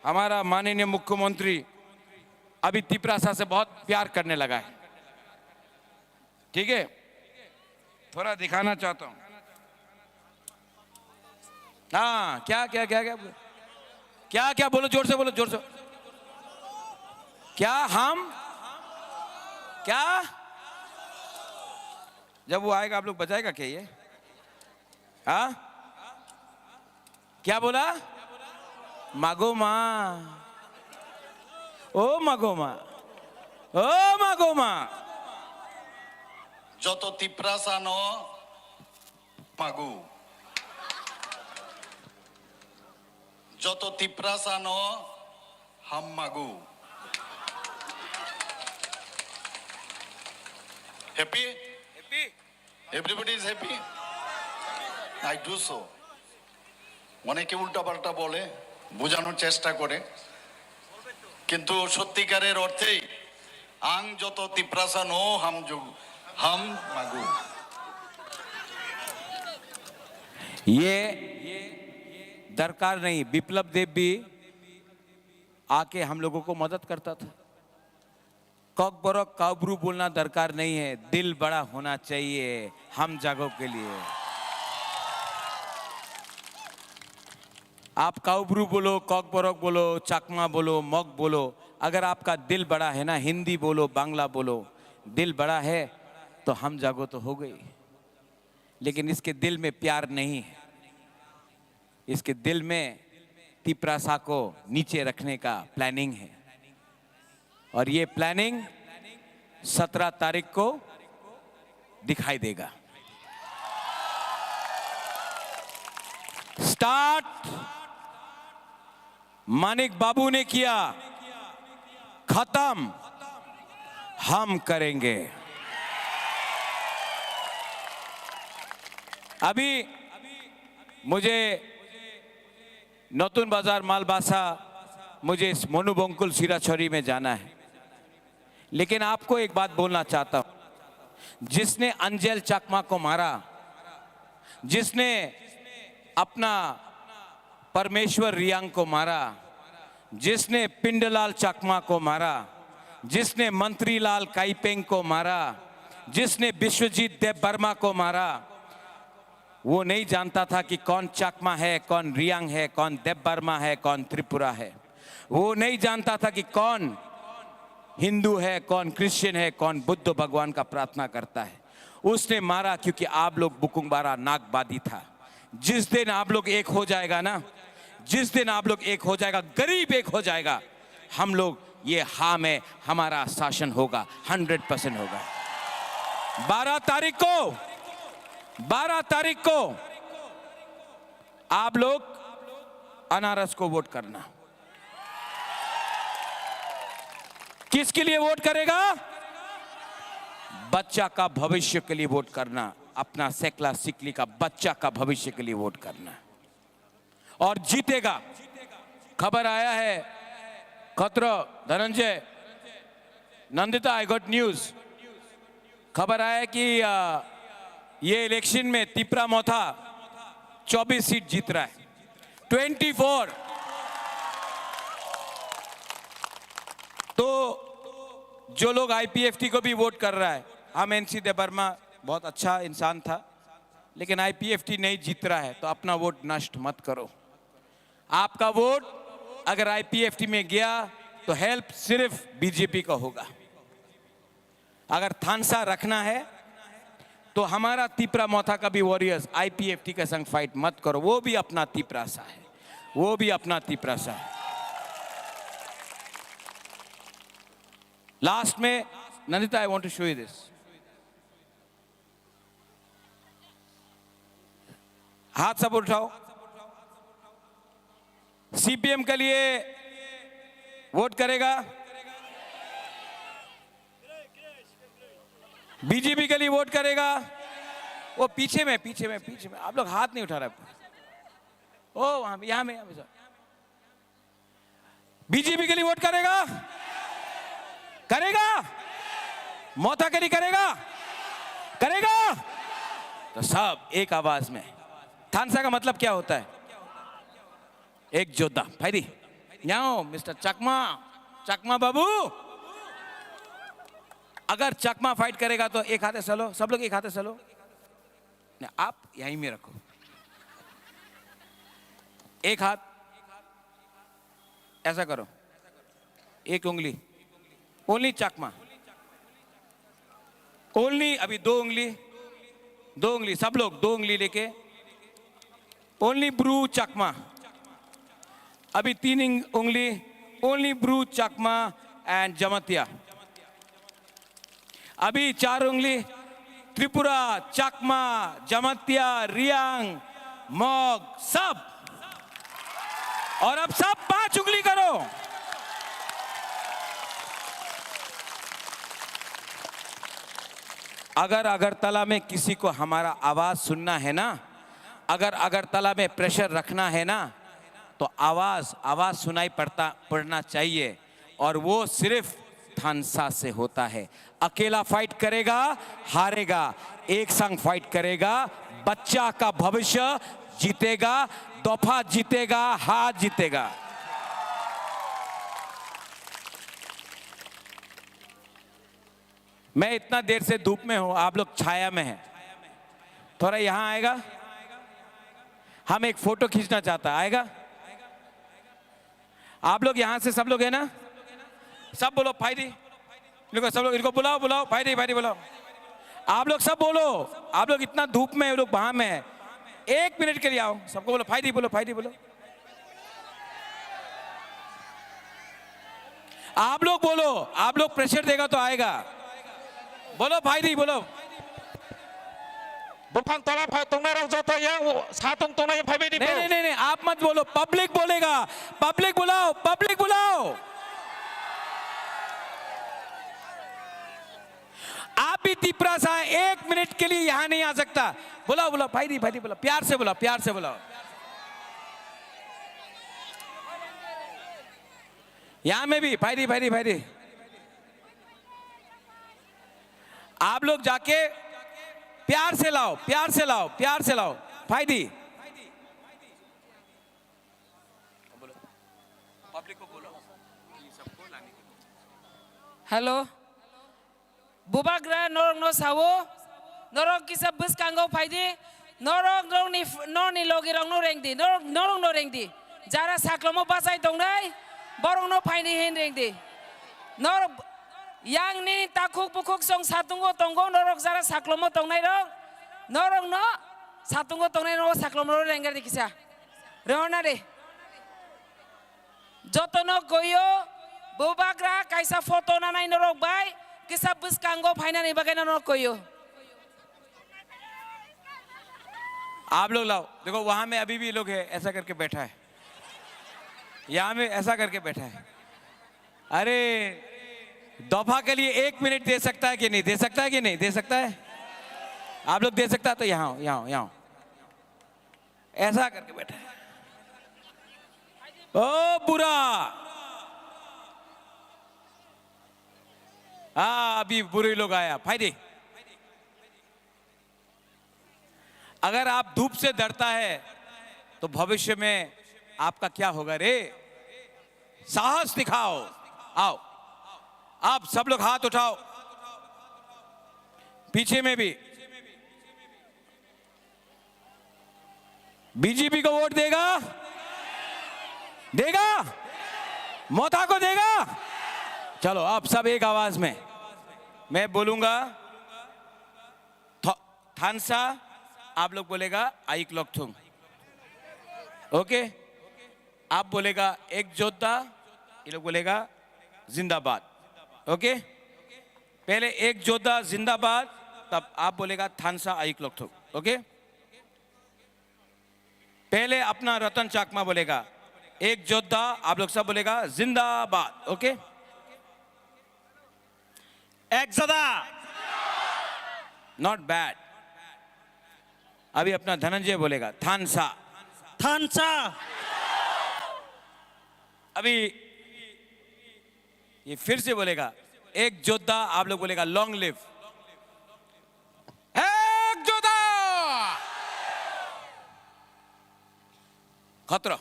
हमारा माननीय मुख्यमंत्री अभी तिपरासा से बहुत प्यार करने लगा है। ठीक है, थोड़ा दिखाना चाहता हूँ। हाँ, क्या, क्या, क्या, क्या? क्या, क्या? बोलो, जोर से बोलो, जोर से। क्या हम, क्या? जब वो आएगा, आप लोग बजाएगा क्या ये? हाँ? क्या बोला? Mago ma. O mago ma. O mago ma. Joto Tiprasa no mago. Joto Tiprasa no ham mago. Happy? Happy? Everybody is happy? I do so. অনেকে উল্টাপাল্টা বলে, বোঝানোর চেষ্টা করে, কিন্তু সত্যিকারের অর্থেই ang joto Tiprasa no ham ju-, ham mago. ये दरकार नहीं। विप्लव देव भी आके हम लोगों को मदद करता था। Kokborok Kaubru बोलना दरकार नहीं है, दिल बड़ा होना चाहिए हम जागो के लिए। आप काउब्रू बोलो, कॉकबरक बोलो, चकमा बोलो, मग बोलो, अगर आपका दिल बड़ा है ना, हिंदी बोलो, बांग्ला बोलो, दिल बड़ा है तो हम जागो तो हो गई। लेकिन इसके दिल में प्यार नहीं है। इसके दिल में तिपरासा को नीचे रखने का प्लानिंग है। और ये प्लानिंग सत्रह तारीख को दिखाई देगा। स्टार्ट मानिक बाबू ने किया, खत्म हम करेंगे। अभी मुझे नतुन बाजार मालबासा, मुझे इस मनुबंकुल सिराछड़ी में जाना है। लेकिन आपको एक बात बोलना चाहता हूं, जिसने अंजेल चकमा को मारा, जिसने अपना परमेश्वर रियांग को मारा, जिसने पिंडलाल चकमा को मारा, जिसने मंत्रीलाल काइपेंग को मारा, जिसने विश्वजीत देव वर्मा को मारा, वो नहीं जानता था कि कौन चकमा है, कौन रियांग है, कौन देव वर्मा है, कौन त्रिपुरा है। वो नहीं जानता था कि कौन हिंदू है, कौन क्रिश्चियन है, कौन बुद्ध भगवान का प्रार्थना करता है। उसने मारा क्योंकि आप लोग बुकुंबारा नागबादी था। जिस दिन आप लोग एक हो जाएगा ना, जिस दिन आप लोग एक हो जाएगा, गरीब एक हो जाएगा, हम लोग ये हा में हमारा शासन होगा, हंड्रेड परसेंट होगा। बारह तारीख को, बारह तारीख को आप लोग अनारस को वोट करना। किसके लिए वोट करेगा? बच्चा का भविष्य के लिए वोट करना, अपना सेकला सिकली का बच्चा का भविष्य के लिए वोट करना। और जीतेगा। खबर आया है, खत्रो धनंजय, नंदिता, I got news। खबर आया है कि, आ, ये इलेक्शन में तिपरा मोथा चौबीस सीट जीत रहा है, ट्वेंटी फ़ोर। तो जो लोग आईपीएफटी को भी वोट कर रहा है, हम एनसी देवर्मा बहुत अच्छा इंसान था, लेकिन आईपीएफटी नहीं जीत रहा है, तो अपना वोट नष्ट मत करो। आपका वोट अगर आईपीएफटी में गया, तो हेल्प सिर्फ बीजेपी का होगा। अगर थानसा रखना है, तो हमारा तिपरा मोथा का भी वॉरियर्स आईपीएफटी के संग फाइट मत करो, वो भी अपना तिपरासा है, वो भी अपना तिपरासा है। लास्ट में, Nandita, I want to show you this। हाथ सब उठाओ। सीपीएम के लिए वोट करेगा? बीजेपी के लिए वोट करेगा? वो पीछे में, पीछे में, पीछे में, आप लोग हाथ नहीं उठा रहे। ओ, वहां पे, यहां में, यहां में सर। बीजेपी के लिए वोट करेगा? करेगा? मोथा के लिए करेगा? करेगा? तो सब एक आवाज में। थानसा का मतलब क्या होता है? एक योद्धा। फाइदी। यहाँ मिस्टर चकमा, चकमा बाबू, अगर चकमा फाइट करेगा तो एक हाथ ऐसा लो, सब लोग एक हाथ ऐसा लो। नहीं, आप यहीं में रखो। एक हाथ, ऐसा करो, एक उंगली, ओनली चकमा, ओनली अभी दो उंगली, दो उंगली, सब लोग दो उंगली लेके, ओनली ब्रू चकमा, अभी तीन इंग-, उंगली, ओनली ब्रू चकमा एंड जमातिया। अभी चार उंगली, त्रिपुरा, चकमा, जमातिया, रियांग, मग, सब। और अब सब पांच उंगली करो। अगर अगरतला में किसी को हमारा आवाज सुनना है ना, अगर अगरतला में प्रेशर रखना है ना, तो आवाज, आवाज सुनाई पड़ता, पड़ना चाहिए। और वो सिर्फ थानसा से होता है। अकेला फाइट करेगा, हारेगा। एक संग फाइट करेगा, बच्चा का भविष्य जीतेगा, दोफा जीतेगा, हाथ जीतेगा। मैं इतना देर से धूप में हूं, आप लोग छाया में हैं, थोड़ा यहां आएगा, हम एक फोटो खींचना चाहता है, आएगा? आप लोग यहाँ से सब लोग है ना? सब बोलो, फाइदी। देखो, सब लोग इनको बुलाओ, बुलाओ, फाइदी, फाइदी बोलो। आप लोग सब बोलो। आप लोग इतना धूप में, ये लोग वहां में है। एक मिनट के लिए आओ, सबको बोलो, फाइदी बोलो, फाइदी बोलो। आप लोग बोलो, आप लोग प्रेशर देगा तो आएगा। बोलो, फाइदी बोलो। Buphang tola phai tongnai rok joto yang satung tongnai phai bai di. नहीं, नहीं, नहीं, नहीं, आप मत बोलो, पब्लिक बोलेगा। पब्लिक बुलाओ, पब्लिक बुलाओ। आप भी तिपरा सा एक मिनट के लिए यहाँ नहीं आ सकता। बुलाओ, बुलाओ, भाई दी, भाई दी, बुलाओ, प्यार से बुलाओ, प्यार से बुलाओ। यहाँ में भी, भाई दी, भाई दी, भाई दी। आप लोग जाके प्यार से लाओ, प्यार से लाओ, प्यार से लाओ, भाई दी। Hello. Bubagra norokno sao, norok kisa bwskango phaidi, norok norokni, norokni logirokno rengdi, norok, norokno rengdi. Jara saklomo bachai tongnai, borokno phaini hin rengdi. Norok yang nini takhuk bukhuk song satungo tongo, norok jara saklomo tongnairok, norokno satungo tongnairok saklomo rengdi kisa. Rehornadi. Jotono koyo, bubagra kaisa photo nanai norok bai, kisa bwskango phainani bagwi norok koyo. आप लोग लाओ, देखो वहां में अभी भी लोग है, ऐसा करके बैठा है, यहाँ में ऐसा करके बैठा है। अरे, दोफा के लिए एक मिनट दे सकता है कि नहीं? दे सकता है कि नहीं? दे सकता है? आप लोग दे सकता है तो यहाँ आओ, यहाँ आओ, यहाँ आओ। ऐसा करके बैठा है। ओ बुरा, हाँ, अभी बुरे लोग आया, फायदे। अगर आप धूप से डरता है, तो भविष्य में आपका क्या होगा रे? साहस दिखाओ। आओ, आप सब लोग हाथ उठाओ, पीछे में भी। बीजेपी को वोट देगा? देगा? ममता को देगा? चलो, आप सब एक आवाज में, मैं बोलूंगा, थ-, थानसा, आप लोग बोलेगा, आइक लॉकथुंग। ओके? आप बोलेगा, एक जोद्धा, ये लोग बोलेगा, जिंदाबाद। ओके? पहले एक जोद्धा जिंदाबाद, तब आप बोलेगा थानसा आइक लोकथुक। ओके? पहले अपना रतन चाकमा बोलेगा, एक जोद्धा, आप लोग सब बोलेगा जिंदाबाद। ओके? एक जोद्धा। Not bad। अभी अपना धनंजय बोलेगा थानसा। थानसा। अभी ये फिर से बोलेगा, एक जोद्धा, आप लोग बोलेगा, लॉन्ग लिव। एक जोद्धा। खतरा।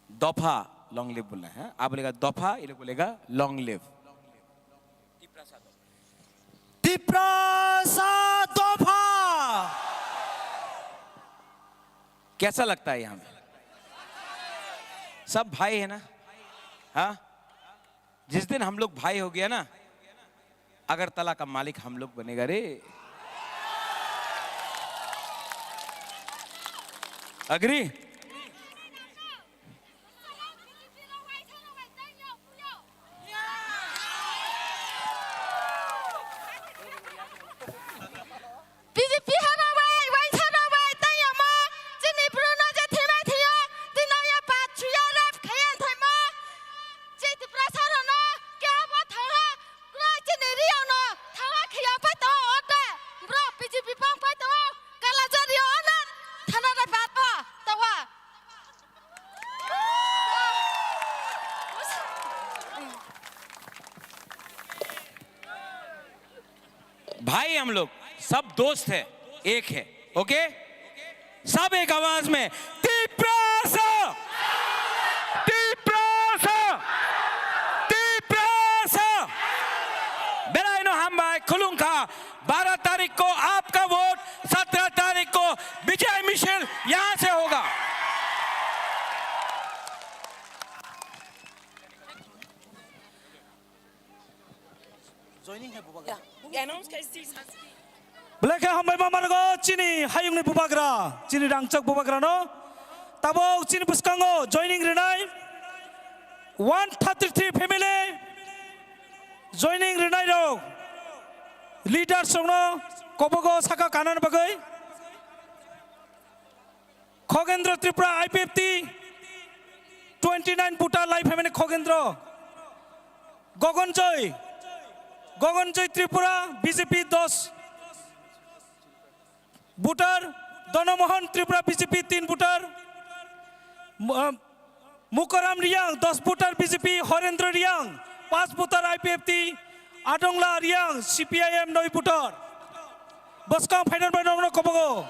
दफा, लॉन्ग लिव बोलना है, आप बोलेगा दफा, ये लोग बोलेगा लॉन्ग लिव। तिप्रासा दफा। तिप्रासा दफा। कैसा लगता है यहाँ पे? सब भाई है ना? हाँ, जिस दिन हम लोग भाई हो गया ना, अगरतला का मालिक हम लोग बनेगा रे। Agree. B J P hano bai, waisa no bai, tei omo chini bru no je thima thio, tino ya pat suya rap khaya thaimo, chi Tiprasa rok no kya bo thangha, kno chini riyo no thangha khaya pai to ote, bro B J P pang pai to, kala jari ona thana rap pat to, tawa. भाई हम लोग सब दोस्त है, एक है। ओके, सब एक आवाज में, तिप्रासा, तिप्रासा, तिप्रासा। बेलायनो हामबाय खुलुमखा। बारह तारीख को आपका वोट, सत्रह तारीख को विजय मिशेल यहाँ से होगा। Belai khe hambai ma manago chini hayungni bubagra, chini rangchak bubagrano. Tabuk chini bwskango joining rinai one thirty three family, joining rinai rok, leaders rokno kobogo saka kanani bagwi. Khogendro Tripura I P F T twenty nine voter lai phaimani Khogendro. Gogonjoy, Gogonjoy Tripura B J P dos voter, Donomohon Tripura B J P tin voter, Mu-, ah, Mukaram Riang dos voter B J P, Horendro Riang pas voter I P F T, Adongla Riang C P I M noi voter. Bwskang phainani bai nokno kobogo.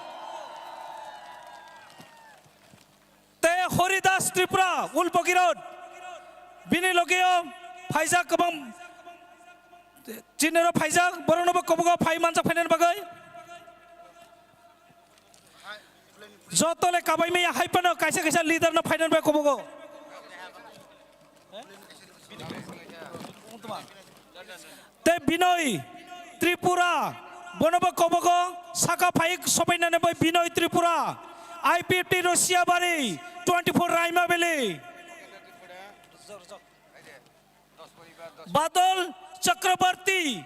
Te Horidas Tripura, Ul Bogirot, bini logeo phaijak kwbang, chinero phaijak, borokno bo kobogo phai manjak phainani bagwi. Joto le kabai maya hai phano kaisa kaisa leader no phainani bagwi kobogo. Te Binoy Tripura, bono bo kobogo saka phai sobainani bai Binoy Tripura, I P F T Russia bari twenty four Raima Valley. Badal Chakrabarti,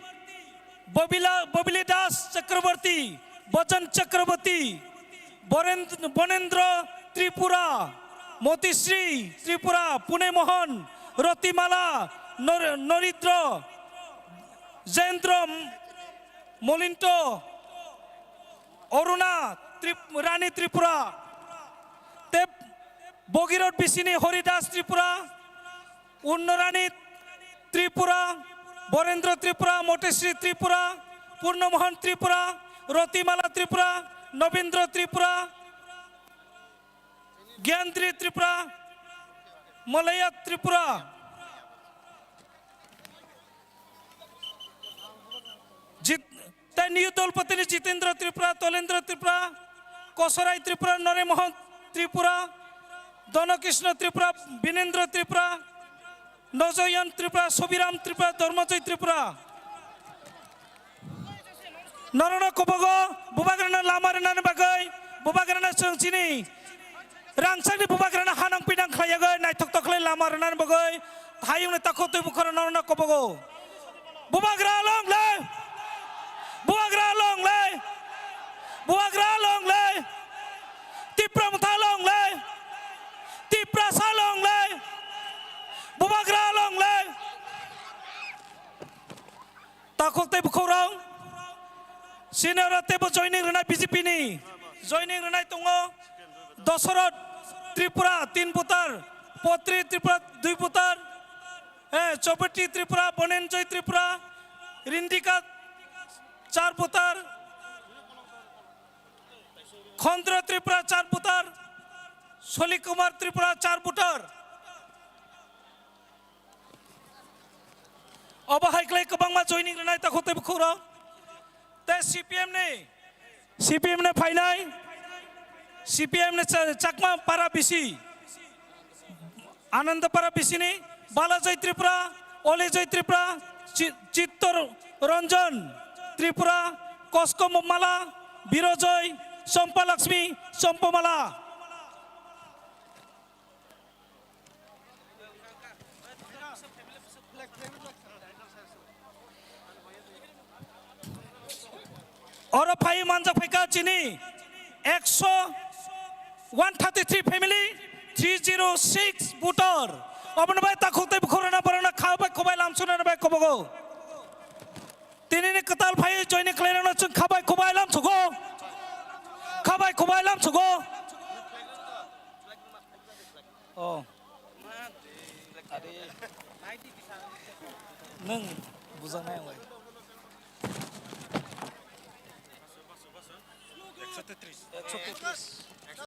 Bobila, Bobili Das Chakrabarti, Bajan Chakrabarti, Borend-, Bonendra Tripura, Motisri Tripura, Pune Mohan, Ratimala, Nor-, Noridro, Jendro, Molinto, Aruna Trip-, Rani Tripura, te Bogirot bisini Horidas Tripura, Unnorani Tripura, Borendra Tripura, Motesri Tripura, Purnomohan Tripura, Ratimala Tripura, Nobindra Tripura, Gyandri Tripura, Malaya Tripura, Jit-, tei New Dolpatini Jitendra Tripura, Tolendra Tripura, Kosorai Tripura, Noremohon Tripura, Donokrishna Tripura, Binendra Tripura, Nojoyan Tripura, Sobiram Tripura, Dormojoy Tripura. Norokno kobogo bubagrano lama rwnani bagwi, bubagrano chwng chini rangchakni bubagrano hanang pinang khlaiyagwi naithok tok khlai lama rwnani bagwi hayungni takhuk twi bukharo norokno kobogo. Bubagra long live! Bubagra long live! Bubagra long live! Tipra Motha long live! Tiprasa long live! Bubagra long live! Takhuk tei bukhuk rok, senior rok teibo joining rwnai B J P ni. Joining rwnai tongo Dosoroth Tripura tin voter, Potri Tripura dui voter, eh, Choboti Tripura, Bonenjoy Tripura, Rindika char voter, Khondro Tripura char voter, Soli Kumar Tripura char voter. Obo hai khlai kwbangma joining rwnai takhuk tei bukhuk rok. Tei C P M ni, C P M ni phainai, C P M ni cha-, Chakma para bisi, Ananda para bisini Balajoy Tripura, Olijoy Tripura, Chi-, Chittor Ranjan Tripura, Kosko Mala, Birojoy, Sompa Lakshmi, Sompa Mala. Oro phai manjak phaikha chini ekso, one thirty three family, three zero six voter. Oboni bai takhuk tei bukhuk rwna borokno kha bai khobai lamsuknani bai kobogo. Tinini kwtal phai joini khlairokno chwng kha bai khobai lamsugo. Kha bai khobai lamsugo. Oh. Are. Nwng bujaknai ang bai. Ekso tetris. Ekso tetris.